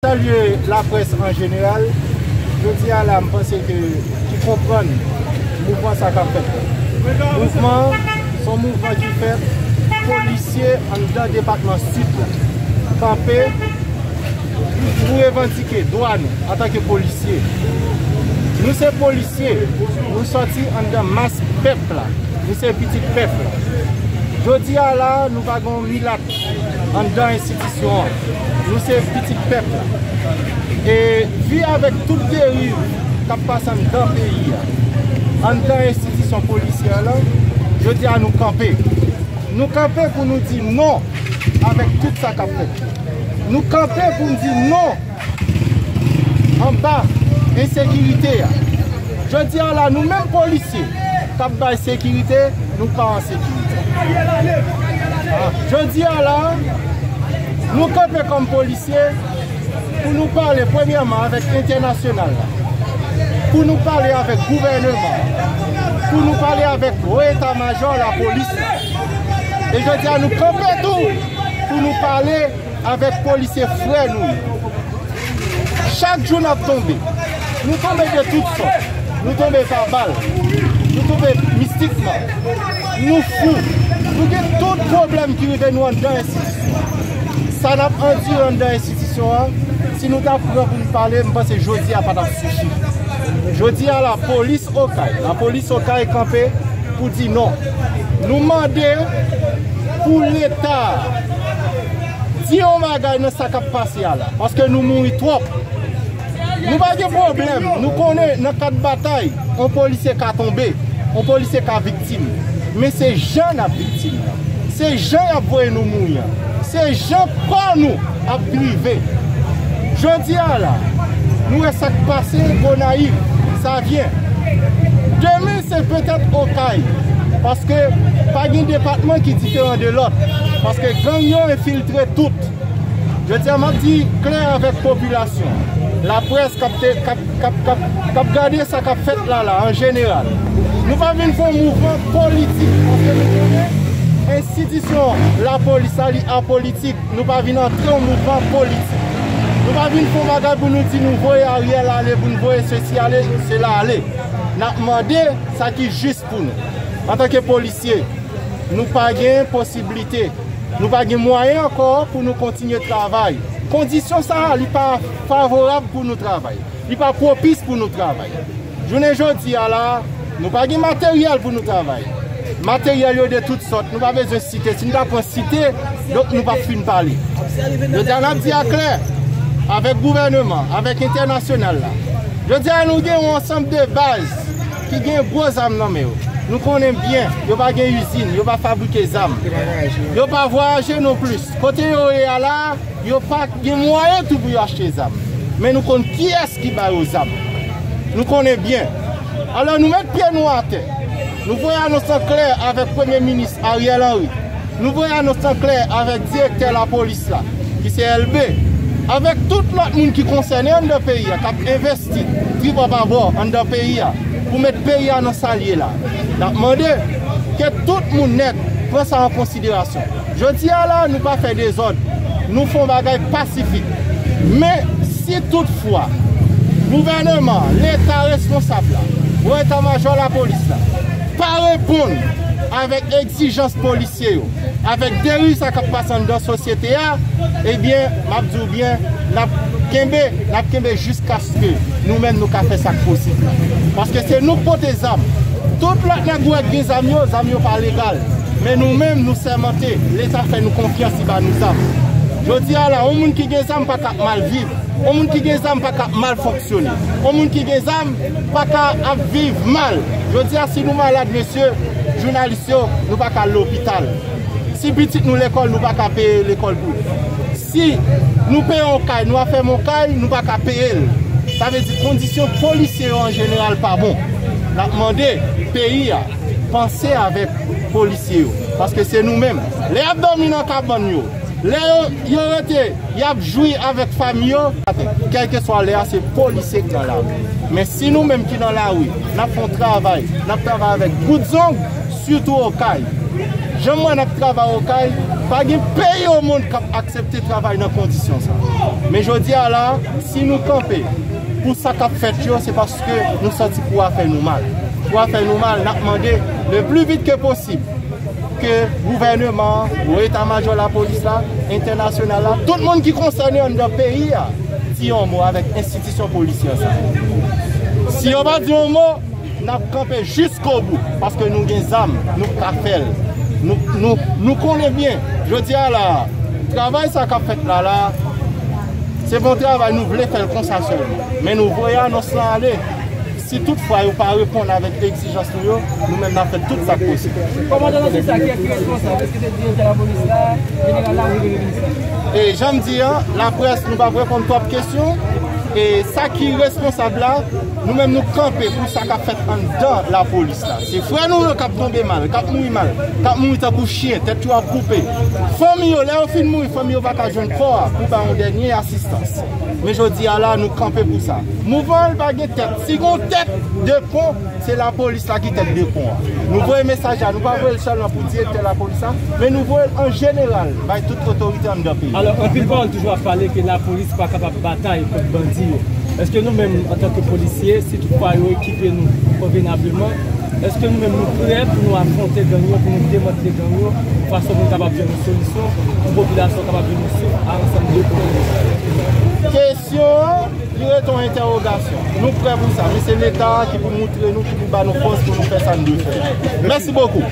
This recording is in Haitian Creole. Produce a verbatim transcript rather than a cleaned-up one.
Salye laprès an jeneral. Jodi a la, m panse ke ki konprann mouvman sa k ap fèt la. Mouvman an, se yon mouvman ki fèt, polisye anndan depatman Sid la kanpe pou revandike dwa nou antanke polisye. Nou se polisye, nou sòti anndan mas pèp la, nou se pitit pèp la. Jodi a la, nou pa gen yon milat anndan enstitisyon an. Nou se pitit pèp la. E vi avèk tout deriv k ap pase anndan peyi a, anndan enstitisyon polisyè la, jodi a nou kanpe. Nou kanpe pou nou di non avèk tout sa k ap fèt. Nou kanpe pou n di non anba ensekirite a. Jodi a la, nou menm polisye k ap bay sekirite, nou pa an sekirite. Jodi a la, nou kanpe kòm polisye pou nou pale premyèman avèk entènasyonal la, pou nou pale avèk gouvèneman, pou nou pale avèk wo eta majò lapolis la. E jodi a, nou kanpe tou pou nou pale avèk polisye frè nou yo. Chak jou n ap tonbe. Nou tonbe de tout sòt. Nou tonbe pa bal. Nou tonbe mistikman. Nou fou. Nou gen tout pwoblèm ki rive nou anndan enstitisyon an. Sa n ap andire anndan enstitisyon an, si nou ta pran pou n pale, m panse jodi a pa t ap sifi. Jodi a, lapolis Okay, lapolis Okay kanpe pou di non. Nou mande pou Leta di yon bagay nan sa k ap pase a la, paske nou mouri twòp. Nou pa gen pwoblèm, nou konnen nan kad batay, yon polisye ka tonbe, yon polisye ka viktim. Men se jan n ap viktim nan. Se jan y ap voye nou mouri an. Se jan kò nou ap prive. Jodi a la, nou wè sa k pase Gonayiv, Savyen. Demen se petèt Okay, paske pa gen depatman ki diferan de lòt, paske gang yo enfiltre tout. Jodi a, m ap di klè avèk popilasyon, laprès k ap te, k ap, k ap, k ap, k ap gade sa k ap fèt la, la, an jeneral. Nou pa vin fè yon mouvman politik, paske nou konnen enstitisyon lapolis la, li apolitik. Nou pa vin antre yon mouvman politik. Nou pa vin fè yon bagay pou nou di nou voye Ariel ale, pou nou voye sesi ale, sela ale. N ap mande sa ki jis pou nou. Antanke polisye, nou pa gen posiblite, nou pa gen mwayen ankò pou nou kontinye travay. Kondisyon sa a, li pa favorab pou nou travay. Li pa pwopis pou nou travay. Jounen jodi a la, nou pa gen materyèl pou nou travay. Materyèl yo de tout sòt, nou pa bezwen site. Si nou ta pran site, donk nou p ap fin pale. Jodi a, n ap di a klè, avèk gouvèneman, avèk entènasyonal la. Jodi a, nou gen yon ansanm de baz ki gen gwo zam nan men yo. Nou konnen byen, yo pa gen izin, yo pa fabrike zam. Yo pa vwayaje non plis. Kote yo ye a la, yo pa gen mwayen tou pou yo achte zam. Men nou konn kiyès ki ba yo zam. Nou konnen byen. Alò, nou met pye nou atè. Nou voye anons an klè avèk Premye Minis Ariel Henry. Nou voye anons an klè avèk direktè lapolis la, ki se Elbe, avèk tout lòt moun ki konsène anndan peyi a, k ap envesti tribò babò anndan peyi a, pou met peyi a nan sa l ye la. N ap mande ke tout moun nèt pran sa an konsiderasyon. Jodi a la, nou pa fè dezòd, nou fè yon bagay pasifik. Men, si toutfwa gouvèneman, Leta responsab la, wo eta majò lapolis la, pa reponn avèk egzijans polisye yo, avèk deriv sa k ap pase anndan sosyete a, ebyen, m ap di w byen, n ap kenbe, n ap kenbe jiskaske nou menm nou ka fè sa k posib la. Paske se nou k pote zam. Tout lòt nèg ou wè k gen zam yo, zam yo pa legal. Men nou menm, nou sèmante, Leta fè nou konfyans, li ba nou zam. Jodi a la, yon moun ki gen zam pa ka ap mal viv. Yon moun ki gen zam pa ka ap mal fonksyone. Yon moun ki gen zam pa ka ap viv mal. Jodi a, si nou malad, mesye, jounalis yo, nou pa ka al lopital. Si pitit nou lekòl, nou pa ka peye lekòl pou li. Si nou peye yon kay, nou afèm yon kay, nou pa ka peye l. Sa vle di kondisyon polisye yo an jeneral pa bon. N ap mande peyi a panse avèk polisye yo, paske se nou menm. Lè y ap dòmi nan kabann yo, lè yo, yo rete, y ap jwi avèk fanmi yo. Kèlkeswa lè a, se polisye k nan lari. Men si nou menm ki nan lari, n ap fè yon travay, n ap travay avèk bout zong, sitou Okay. Jan m wè n ap travay Okay, pa gen peyi omonn k ap aksepte travay nan kondisyon sa. Men jodi a la, si nou kanpe pou sa k ap fèt yo, se paske nou santi kou a fè nou mal. Kou a fè nou mal, n ap mande le pli vit ke posib ke gouvèneman an, gwo eta majò lapolis la, entènasyonal la, tout moun ki konsène anndan peyi a, di yon mo avèk enstitisyon polisyè sa yo. Si yo pa di yon mo, n ap kanpe jiskobou, paske nou gen zam, nou ka fè l. Nou, nou, nou konnen byen, jodi a la, travay sa k ap fèt la la, se bon travay, nou vle fè l konsa sèlman. Men nou voye anons lan ale. Si toutfwa yo pa reponn avèk egzijans nou yo, nou menm n ap fè tout sa k posib. Kòmandan, nan tout sa, kiyès ki responsab? Èske se direktè lapolis la, jeneral la, oubyen premye minis la? E jan m di an, laprès, nou p ap reponn twòp kesyon. E sa ki responsab la, nou menm nou kanpe pou sa k ap fèt anndan lapolis la. Se frè nou yo k ap tonbe mal, k ap mouri mal, k ap mouri tankou chen, tèt yo ap koupe. Fanmi yo, lè yo fin mouri, fanmi yo pa ka jwenn kò a pou ba yon dènye asistans. Men jodi a la, nou kanpe pou sa. Mouvman an pa gen tèt. Si gen yon tèt de pon, se lapolis la ki tèt de pon an. Nou voye mesaj la, nou pa voye l sèlman pou direktè lapolis la, men nou voye l an jeneral bay tout otorite anndan peyi. Alò, anpil pawòl toujou ap pale ke lapolis pa kapab batay kont bandi yo. Èske nou menm, antanke polisye, si toutfwa yo ekipe nou konvenableman, èske nou menm nou prè pou nou afwonte gang yo, pou nou demantle gang yo, fason pou nou kapab jwenn yon solisyon, pou popilasyon kapab jwenn yon souf a ansanm de pwoblèm? Kesyon an, li rete yon entèwogasyon. Nou prè pou sa, men se Leta a ki pou moutre nou, ki pou ba nou fòs pou nou fè sa n dwe fè. Mèsi bokou.